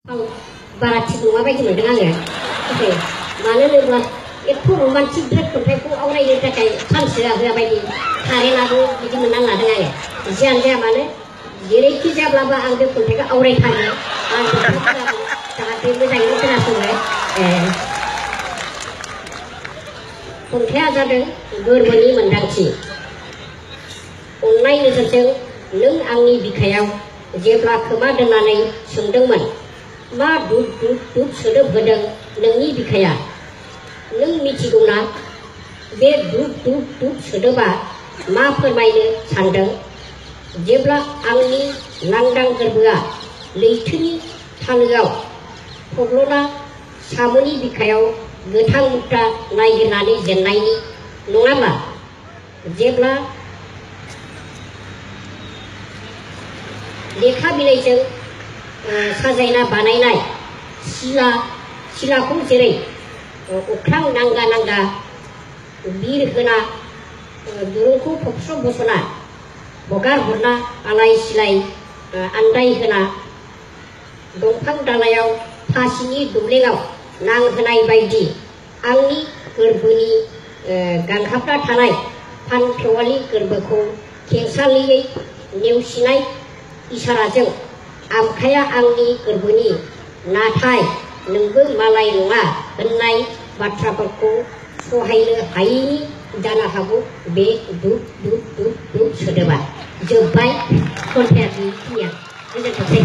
बारा थिग नङा बायदि मोनदों आङो मानो होनोब्ला एथ' रमान्टिक द्रेस खन्थाइखौ आवरायनो थाखाय चान्स होआ बायदि कारेन्टआबो बिदि मोनना लादों आङो जियानो जाया मानो जेरैखि जाब्लाबो आं बे खन्थाइखौ आवरायथारो आं जाहाथे मोजाङैनो खोनासङो खन्थाइआ जादों गोरबोनि मोन्दांथि अननाय नोजोरजों नों आंनि बिखायाव जेब्ला खोमा दोननानै सोंदोंमोन मा दुब दुब दुब सोदोब होदों नोंनि बिखाया नों मिथिगौना बे दुब दुब दुब सोदोबा मा फोरमायनो सानदों जेब्ला आंनि लांदां गोरबोआ लैथोनि थालोआव थब्लना साम'नि बिखायाव गोथां मुक्ता नागिरनानै जेननायनि नङाब्ला जेब्ला लेखा बिलाइजों साजायना बानायनाय सिलाखौ जेरै अख्रां नांगा नांगा बिर होना दुरुंखौ थबस्र' बसना हगार हरना आलाय सिलाय आन्दाय होना दंफां दालायाव फासिनि दुब्लेङाव नांहोनाय बायदि आंनि गोरबोनि गांहाबना थानाय फानखेवालि गोरबोखौ खेंसालियै नेवसिनाय इसाराजों आमखाया आंनि गोरबोनि नाथाय नोंबो मालाय नङा होननाय बाथ्राफोरखौ सहायनो हायैनि जानो हागौ बे दुब दुब दुब दुब सोदोबा जोब्बाय खन्थाइया बेखिनिया गोजोनथोंसै।